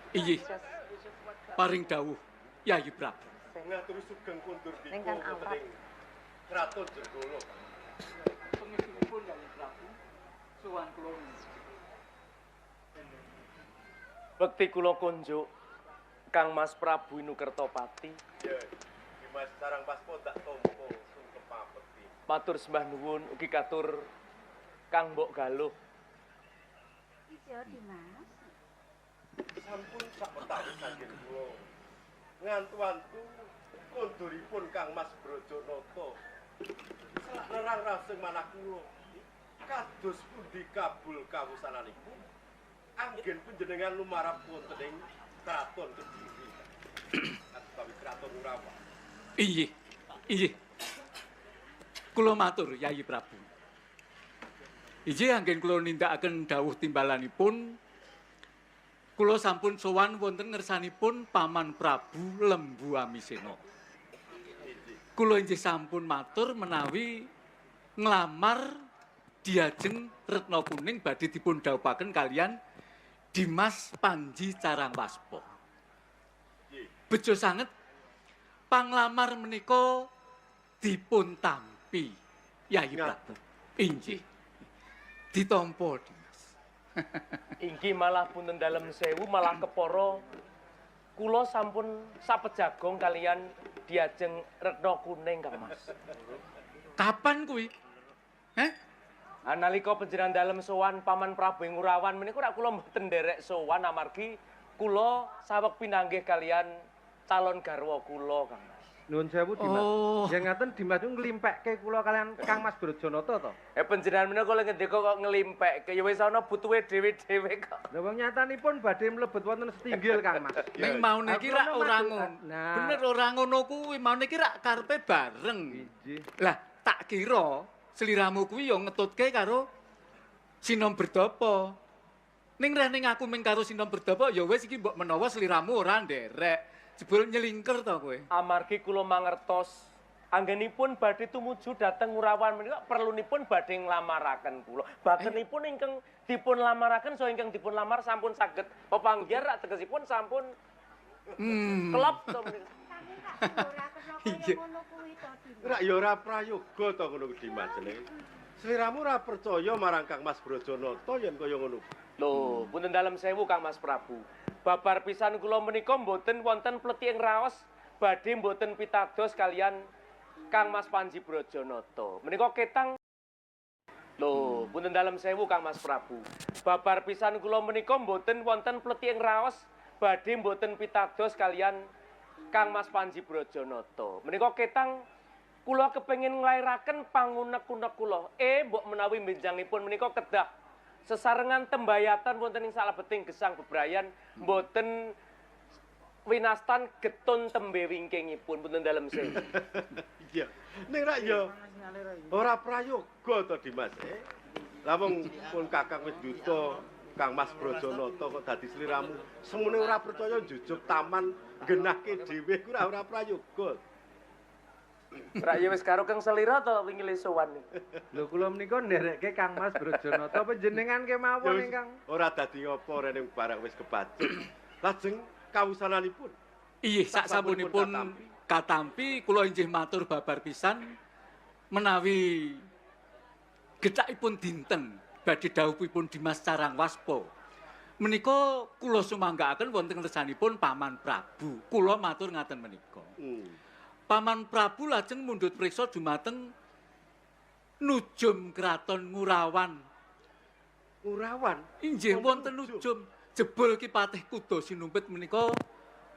Inggih. Paring dawuh Yayi Prabu. Ngaturi sugeng kundur dika wonten ing Kraton Jenggala. Pangestunipun Yayi Prabu, sowan kula. Bekti kula kunjuk Kang Mas Prabu Inukertapati. Ya, Dimas Sarang Paspo tak tampa sungkem pamekti. Matur sembah nuwun ugi katur Kang Mbok Galuh. Iya, Dimas. Sampun sawetawis anggen kula ngantu-antu konduripun Kang Mas Brajanata. Selak nerang rasing manah kula. Kados pundi kabul kawusananipun anggen panjenengan lumarap wonten ing Kraton Kediri utawi Kraton Ngurawan. Inggih. Inggih. Kula matur Yayi Prabu. Inggih anggen kula nindakaken dawuh timbalanipun. Kula sampun sowan wonten ngersanipun Paman Prabu Lembu Amisena. Kula inggih sampun matur menawi nglamar diajeng Retna Kuning badhe dipun dhawuhaken kalian Dimas Panji Carangwaspa. Bejo sanget panglamar menika dipun tampi Yayi Prabu. Inggih. Ditampa Dimas. Inggih malah punten dalem sewu malah kepara kula sampun sapejagong kalian diajeng Retna Kuning Kang Mas. Kapan kuwi? Heh? Nalika panjenengan dalem sowan Paman Prabu ing Ngurawan menika rak kula mboten nderek sowan amargi kula saweg pinanggih kalian calon garwa kula Kang Mas. Nuwun sewu Dimas. Oh. Ya ngaten Dimas niku nglimpekke kula kalian Kang Mas Brajanata to. Panjenengan menika kula ngendika kok nglimpekke ya wis ana butuhe dhewe-dhewe kok. Lha wong nyatanipun badhe mlebet wonten setinggil Kang Mas. Ning maune iki rak ora ngono. Bener ora ngono kuwi, maune iki rak karepe bareng. Inggih. Lah tak kira sliramu kuwi ya ngetutke karo Sinom Berdapa. Ning reh ning aku ming karo Sinom Berdapa ya wis iki mbok menawa sliramu ora nderek. Jebul nyelingker to kowe. Amargi kula mangertos anggenipun badhe tumuju dhateng Ngurawan menika perlunipun badhe nglamaraken kula. Bakenipun ingkang dipun lamaraken saha ingkang dipun lamar sampun saged pepanggihan rak tegesipun sampun klop to menika. Ora kena kaya ngono kuwi to, Dimas. Rak ya ora prayoga to ngono kuwi Dimas jenenge. Sliramu ora percaya marang Kang Mas Brajanata yen kaya ngono. Lho, punten dalem sewu Kang Mas Prabu. Babar pisan kula menika mboten wonten pleti ing raos badhe mboten pitados kalian Kang Mas Panji Brajanata. Menika ketang. Lho, punten dalem sewu Kang Mas Prabu. Babar pisan kula menika mboten wonten pleti ing raos badhe mboten pitados kalian Kang Mas Panji Brajanata. Menika ketang kula kepengin nglairaken pangunek-unek kula. Mbok menawi benjangipun menika kedah sesarengan tembayatan wonten ing salebeting gesang bebrayan mboten winastan getun tembe wingkingipun punten dalem sewu. Iya. Ning rak ya ora prayoga to Dimas. Lah wong pun Kakang wis duta Kang Mas Brajanata kok dadi sliramu. Semune ora percaya njujuk taman genahke dhewe ku ora prayoga. Rak ya wis karo Kang Selira to wingi le sowan. Lho kula menika nderekke Kang Mas Brajanata panjenengan kemawon ingkang ora dadi apa rene barang wis kebacut. Lajeng kawusananipun. Inggih, sak sampunipun katampi kula inggih matur babar pisan menawi gethakipun dinten badhe dhawuhipun Dimas Carangwaspa. Menika kula sumanggaaken wonten ngersanipun Paman Prabu. Kula matur ngaten menika. Paman Prabu lajeng mundhut priksa dumateng nujum Kraton Ngurawan. Ngurawan? Inggih wonten nujum. Jebul Ki Patih Kuda Sinumpit menika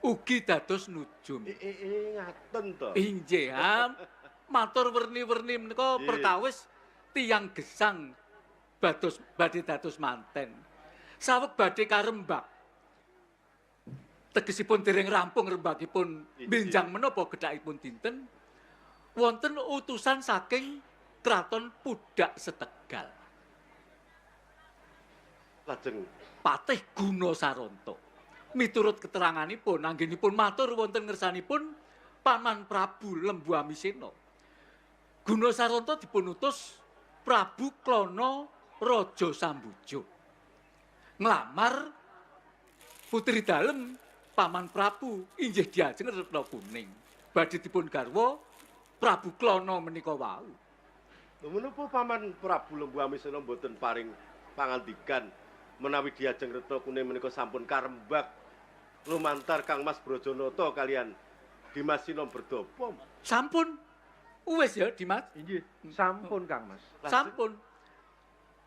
ugi dados nujum. Ngaten to. Inggih, matur werni-werni menika perkawis tiyang gesang badhe dados manten. Saweg badhe karembak. Tegesipun dereng rampung rembagipun benjang menapa gedhakipun dinten wonten utusan saking Kraton Pudak Setegal. Lajeng Patih Guna Saranta. Miturut keteranganipun anggenipun matur wonten ngersanipun Paman Prabu Lembu Amisena. Guna Saranta dipunutus Prabu Klana Raja Sambujo. Nglamar putri dalem Paman Prabu inggih diajeng Retna Kuning. Badhe dipun garwa Prabu Klana menika wau. Lho menapa Paman Prabu Lembu Amisena mboten paring pangandikan menawi diajeng Retna Kuning menika sampun karembak lumantar Kang Mas Brajanata kalian Dimas Sinom Berdopo. Sampun. Wis ya Dimas? Inggih, sampun Kang Mas. Sampun.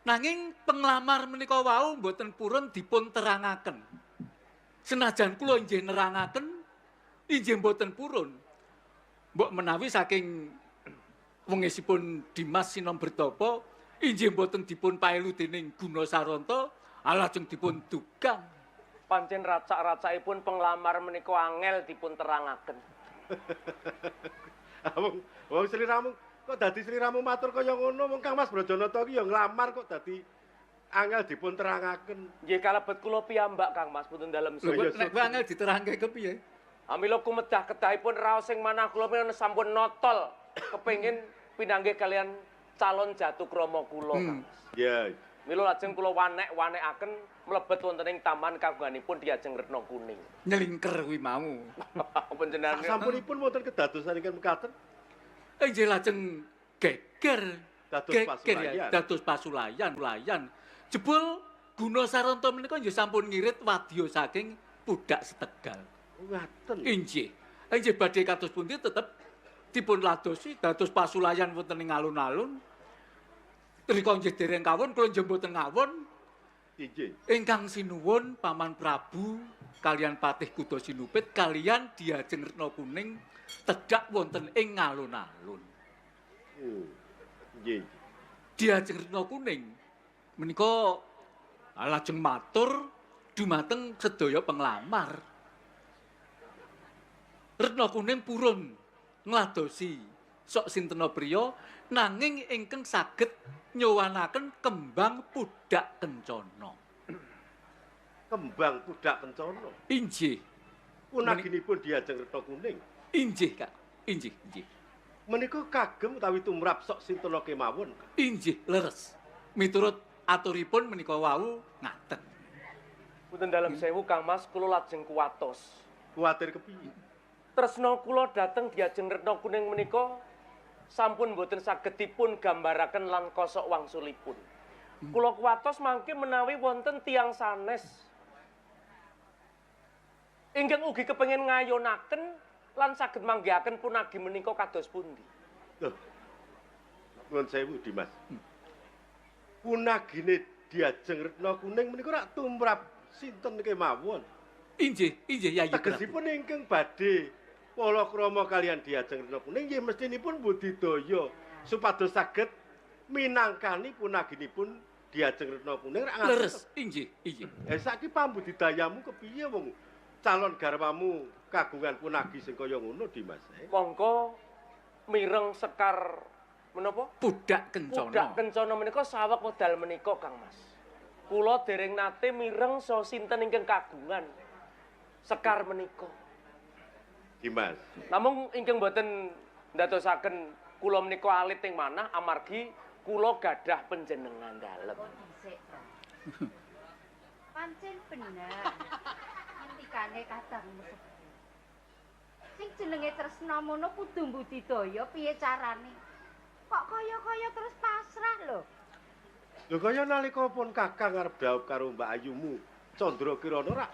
Nanging penglamar menika wau mboten purun dipun terangaken. Senajan kula inggih nerangaken, inggih mboten purun. Mbok menawi saking wengisipun Dimas Sinom Bertapa inggih mboten dipun paelu dening Guna Saranta, lajeng dipun dugang. Pancen racak-racakipun penglamar menika angel dipun terangaken. Wong sliramu kok dadi sliramu matur kaya ngono, wong Kang Mas Brajanata iki ya nglamar kok dadi angel dipun terangaken. Nggih kalebet kula piyambak Kang Mas punten dalem sewu. Nek kowe angel diterangke kepiye? Amila kumedah kedahipun raos sing manah kula menika sampun notol kepengin pinanggih kalian calon jatuh krama kula Kang Mas. Iya. Mila lajeng kula wanek-wanekaken mlebet wonten ing taman kagunganipun Diajeng Retna Kuning. Nyelingker kuwi mau. Panjenengan sampunipun wonten kedadosan ingkang mekaten. Inggih lajeng geger. Dados pasulayan. Dados pasulayan, layan. Jebul Guna Saranta menika nggih sampun ngirit wadya saking Pudak Setegal. Ngaten. Inggih. Inggih badhe kados pundi tetep dipun ladosi dados pasulayan wonten ing alun-alun. Rika nggih dereng kawon, kula nggih mboten ngawon. Inggih. Ingkang sinuwun Paman Prabu kalian Patih Kuda Sinupit kalian Diajeng Retna Kuning tedhak wonten ing alun-alun. Nggih. Diajeng Retna Kuning menika lajeng matur dumateng sedaya penglamar. Retna Kuning purun ngladosi sok sintena priya nanging ingkang saged nyowanaken kembang pudak kencana. Kembang pudak kencana. Inggih. Punaginipun Diajeng Retna Kuning. Inggih, Kak. Inggih, inggih. Menika kagem utawi tumrap sok sintena kemawon. Inggih, leres. Miturut aturipun menika wau ngaten. Punten dalem sewu Kang Mas, kula lajeng kuwatos. Kuwatir kepiye? Tresna kula dhateng Diajeng Retna Kuning menika sampun mboten saged dipun gambaraken lan kosok wangsulipun. Kula kuwatos mangke menawi wonten tiyang sanes ingkang ugi kepengin ngayonaken lan saged manggihaken punagi menika kados pundi. Loh. Nuwun sewu Dimas. Punagine Diajeng Retna Kuning menika rak tumrap sinten kemawon. Inggih, inggih Yayi. Tegesipun ingkang badhe palakrama kalian Diajeng Retna Kuning nggih mestinipun budidaya supados saged minangkani punaginipun Diajeng Retna Kuning rak ngaten. Leres, inggih, inggih. Saiki pambudidayamu kepiye wong calon garwamu kagungan punagi sing kaya ngono Dimas? Mongko mireng sekar menapa? Pudak kencana. Pudak kencana menika saweg wekdal menika Kang Mas. Kula dereng nate mireng so sinten ingkang kagungan sekar menika. Dimas. Namung ingkang boten ndadosaken kula menika alit ing manah amargi kula gadah panjenengan dalem. Pancen bener. Ngendikane kadangmu sepuh. Sing jenenge tresna mono kudu mbudidaya piye carane? Kok kaya-kaya terus pasrah lho. Lho kaya nalika pun Kakang arep dhaup karo Mbak Ayumu Candra Kirana rak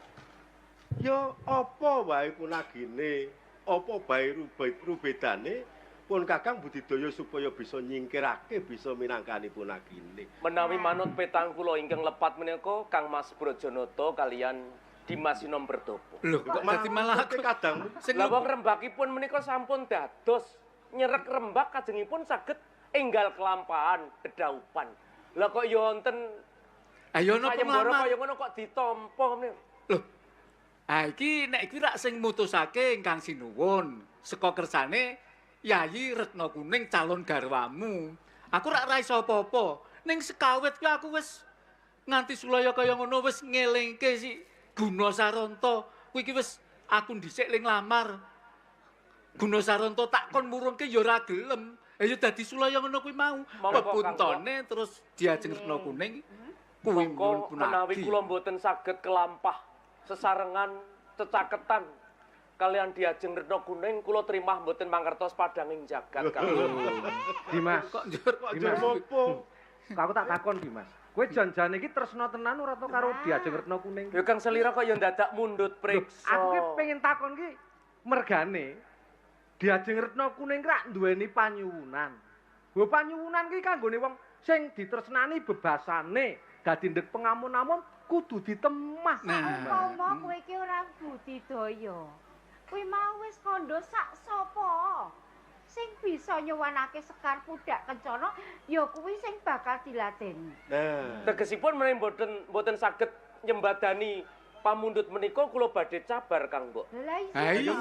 ya apa wae punagine, apa bae rubedane Pun Kakang budidaya supaya bisa nyingkirake bisa minangkani punagine. Menawi manut petang kula ingkang lepat menika Kang Mas Brajanata kalian Dimas Sinom Bertopo. Lho, kok dadi malah aku kadang sing Lah wong rembakipun menika sampun dados nyerek rembak kajengipun saged enggal kelampahan dedaupan. Lah kok ya wonten ayo ana pengalaman kaya ngono kok ditampa meneh. Lho. Ah iki nek iki rak sing mutusake ingkang sinuwun saka kersane Yayi Retno Kuning calon garwamu. Aku rak ra iso apa-apa. Ning sekawit kuwi aku wis nganti sulaya kaya ngono wis ngelingke si Guna Saranta. Kuwi iki wis aku dhisik ling lamar. Guna Saranta tak kon murungke ya ora gelem. Ya dadi sulaya ngono kuwi mau. Pepuntone terus Diajeng Retno Kuning kuwi menawi kula mboten saged kelampah sesarengan cecaketan kalian Diajeng Retno Kuning kula trimah mboten mangertos padanging jagat Kang. Dimas, kok njur kok njur mopo? Aku tak takon Dimas. Kowe jan-jane iki tresna tenan ora to karo Diajeng Retno Kuning? Ya Kang selira kok ya ndadak mundhut priksa. Aku ki pengen takon ki mergane Diajeng Retno Kuning rak duweni panyuwunan. Lho panyuwunan ki kanggone wong sing ditresnani bebasane dadi ndek pengamun-amun kudu ditemah. Nah, umpama kowe iki ora budidaya. Kuwi mau wis kandha sak sapa sing bisa nyuwanake Sekar Pudak Kencana ya kuwi sing bakal diladeni. Nah, tegesipun menawi mboten saged nyembadani pamundhut menika kula badhe cabar Kang Mbok. Lah iya,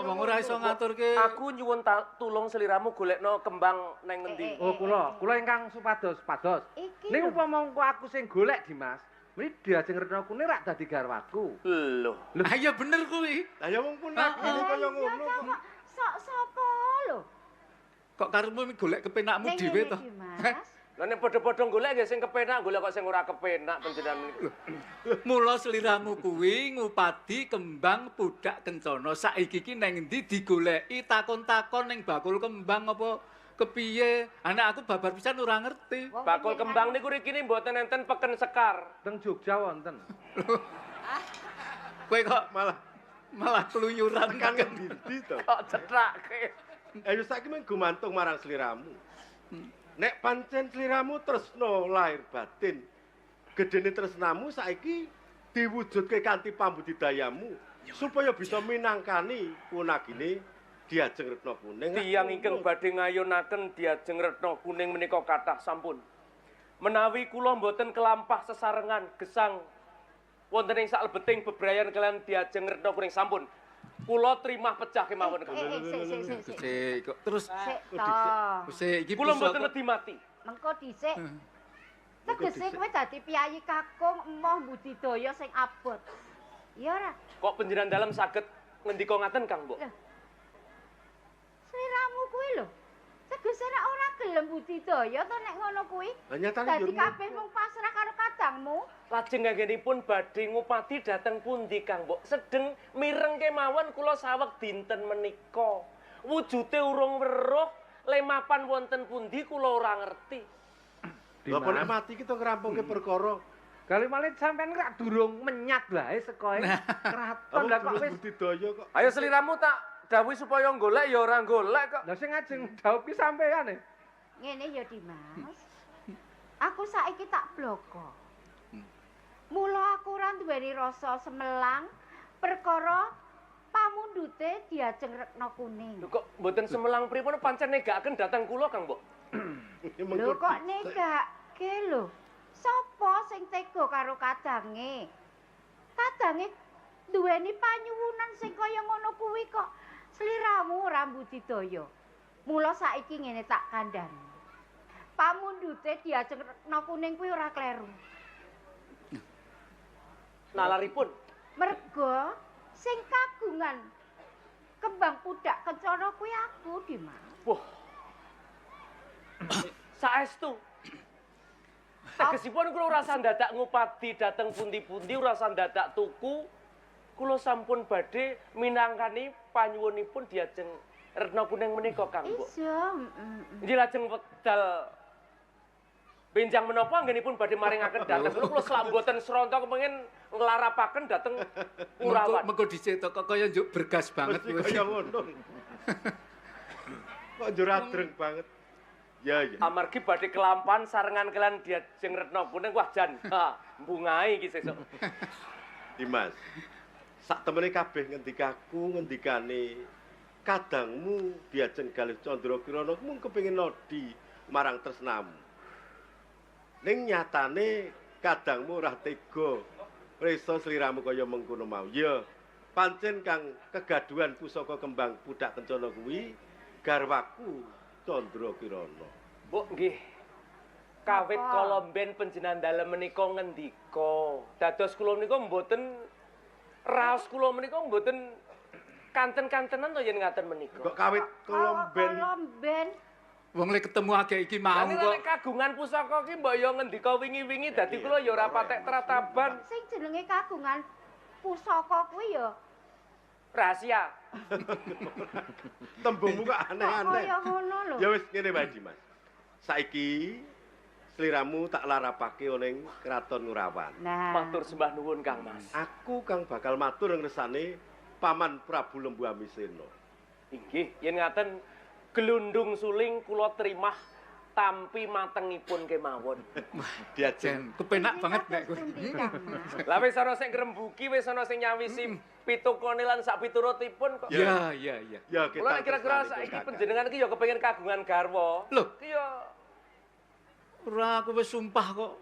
wong ora iso ngaturke. Aku nyuwun tulung seliramu golekno kembang nang ngendi. Oh, kula ingkang supados-pados. Ning upama engko aku sing golek Dimas, meni Diajeng Retno Kuning rak dadi garwaku. Lho. Lah iya bener kuwi. Lah ya wong punagine kaya ngono kok. Sok sapa lho? Kok karepmu golek kepenakmu dhewe to? Lah nek padha-padha golek nggih sing kepenak golek kok sing ora kepenak panjenengan menika. Mula seliramu kuwi ngupadi kembang Pudak Kencana. Saiki iki nang endi digoleki takon-takon ning bakul kembang apa kepiye? Anak aku babar pisan ora ngerti. Bakul kembang niku rikine mboten enten peken Sekar. Teng Jogja wonten. Kowe kok malah keluyuran tekan ngendi to? Kok cethake. Ayo saiki mung gumantung marang sliramu. Nek pancen sliramu tresna lahir batin, gedene tresnamu saiki diwujudke kanthi pambudidayamu supaya bisa minangkani punagine Diajeng Retno Kuning. Tiyang ingkang badhe ngayunaken Diajeng Retno Kuning menika kathah sampun. Menawi kula mboten kelampah sesarengan gesang wonten ing saklebeting bebrayan kalian Diajeng Retno Kuning sampun. Kula trimah pecah kemawon. Sik kok terus sik iki kula mboten wedi mati. Mengko dhisik. Tegese kowe dadi piyayi kakung emoh budidaya sing abot. Iya ora? Kok panjenengan dalem saged ngendika ngaten Kang Mbok? Sliramu kuwi lho. Tegese nek ora gelem budidaya to nek ngono kuwi. Lah nyatane dadi kabeh mung pasrah karo kadangmu. Lajeng anggenipun badhe ngupadi dhateng pundi Kang Mbok? Sedeng mireng kemawon kula saweg dinten menika. Wujude urung weruh, lemapan wonten pundi kula ora ngerti. Lha apa nek mati kita ngrampungke perkara. Kali malih sampean rak durung menyat wae saka kraton lah kok wis budidaya kok. Ayo sliramu tak dawuhi supaya golek ya ora golek kok. Lah sing ngajeng dhawuh ki sampean e. Ngene ya Dimas. Aku saiki tak bloko. Mula aku ora duweni rasa semelang perkara pamundhute Diajeng Retno Kuning. Lho kok mboten semelang pripun pancen negakaken dhateng kula Kang Mbok. Lho kok negake lho. Sopo sing tega karo kadange? Kadange duweni panyuwunan sing kaya ngono kuwi kok sliramu ora budidaya. Mula saiki ngene tak kandhani. Pamundhute Diajeng Retno Kuning kuwi ora kleru. Nalaripun merga sing kagungan kembang Pudak Kencana kuwi aku, Dimas. Wah. Saestu. Tegesipun kula ora ndadak ngupadi dhateng pundi-pundi, ora ndadak tuku. Kula sampun badhe minangkani panyuwunipun Diajeng Retno Kuning menika Kang Mbok. Iya, Nggih lajeng wekdal benjang menapa anggenipun badhe maringaken dhateng kula, kula selak mboten sronto kepengin nglarapaken dhateng Kurawan. Mengko dhisik to kok kaya njuk bergas banget kaya ngono. Kok njur adreng banget. Ya ya. Amargi badhe kelampan sarengan kalian Diajeng Retno Kuning wah jan. Ha, mbungai iki sesuk. Dimas. Sak temene kabeh ngendikaku ngendikane kadangmu Diajeng Galih Candra Kirana mung kepengin nodi marang tresnamu. Ning nyatane kadangmu ora tega prisa sliramu kaya mengkono mau. Ya, pancen kang kegaduhan pusaka kembang Pudak Kencana kuwi garwaku Candra Kirana. Mbok nggih. Kawit kala mben panjenengan dalem menika ngendika. Dados kula menika mboten raos kula menika mboten kanten-kantenan to yen ngaten menika. Kok kawit kala mben wong lek ketemu agek iki mau kok. Nek kagungan pusaka ki mbok ya ngendika wingi-wingi dadi kula ya ora patek trataban. Sing jenenge kagungan pusaka kuwi ya rahasia. Tembungmu kok aneh-aneh. Kaya ngono lho. Ya wis ngene wae Dimas. Saiki sliramu tak larapake ning Kraton Ngurawan. Nah. Matur sembah nuwun Kang Mas. Aku kang bakal matur ngresane Paman Prabu Lembu Amisena. Inggih, yen ngaten gelundung suling kula trimah tampi matengipun kemawon. Diajeng kepenak banget nek kowe. Lah wis ana sing ngrembuki, wis ana sing nyawisi pitukone lan sak piturutipun kok. Ya, ya, ya. Ya kula kira-kira saiki panjenengan iki ya kepengin kagungan garwa. Lho, iki ya ora aku wis sumpah kok.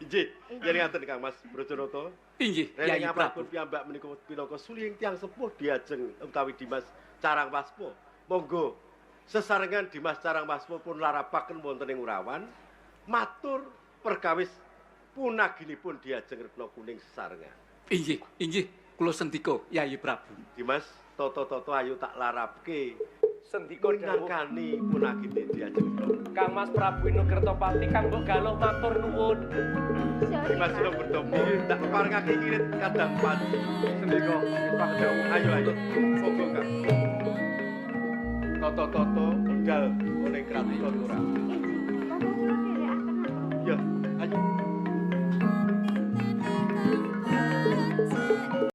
Inggih, yen ngaten Kang Mas Brajanata. Inggih, Yayi Prabu piyambak menika pinaka suling tiyang sepuh diajeng utawi Dimas Carang Waspa. Monggo sesarengan Dimas Carang Waspa pun larapaken wonten ing Urawan matur perkawis punaginipun Diajeng Retno Kuning sesarengan. Inggih, inggih, kula sendika Yayi Prabu. Dimas, toto-toto ayo tak larapke. Sendika dawuh minangkani punagine Diajeng. Kang Mas Prabu Inu Kertopati kang mbok galuh matur nuwun. Dimas Inu Kertopo tak parengake ngirit kadang panji. Sendika dawuh. Ayo ayo. Monggo Kang. Toto-toto budal ning kraton ora. Monggo kula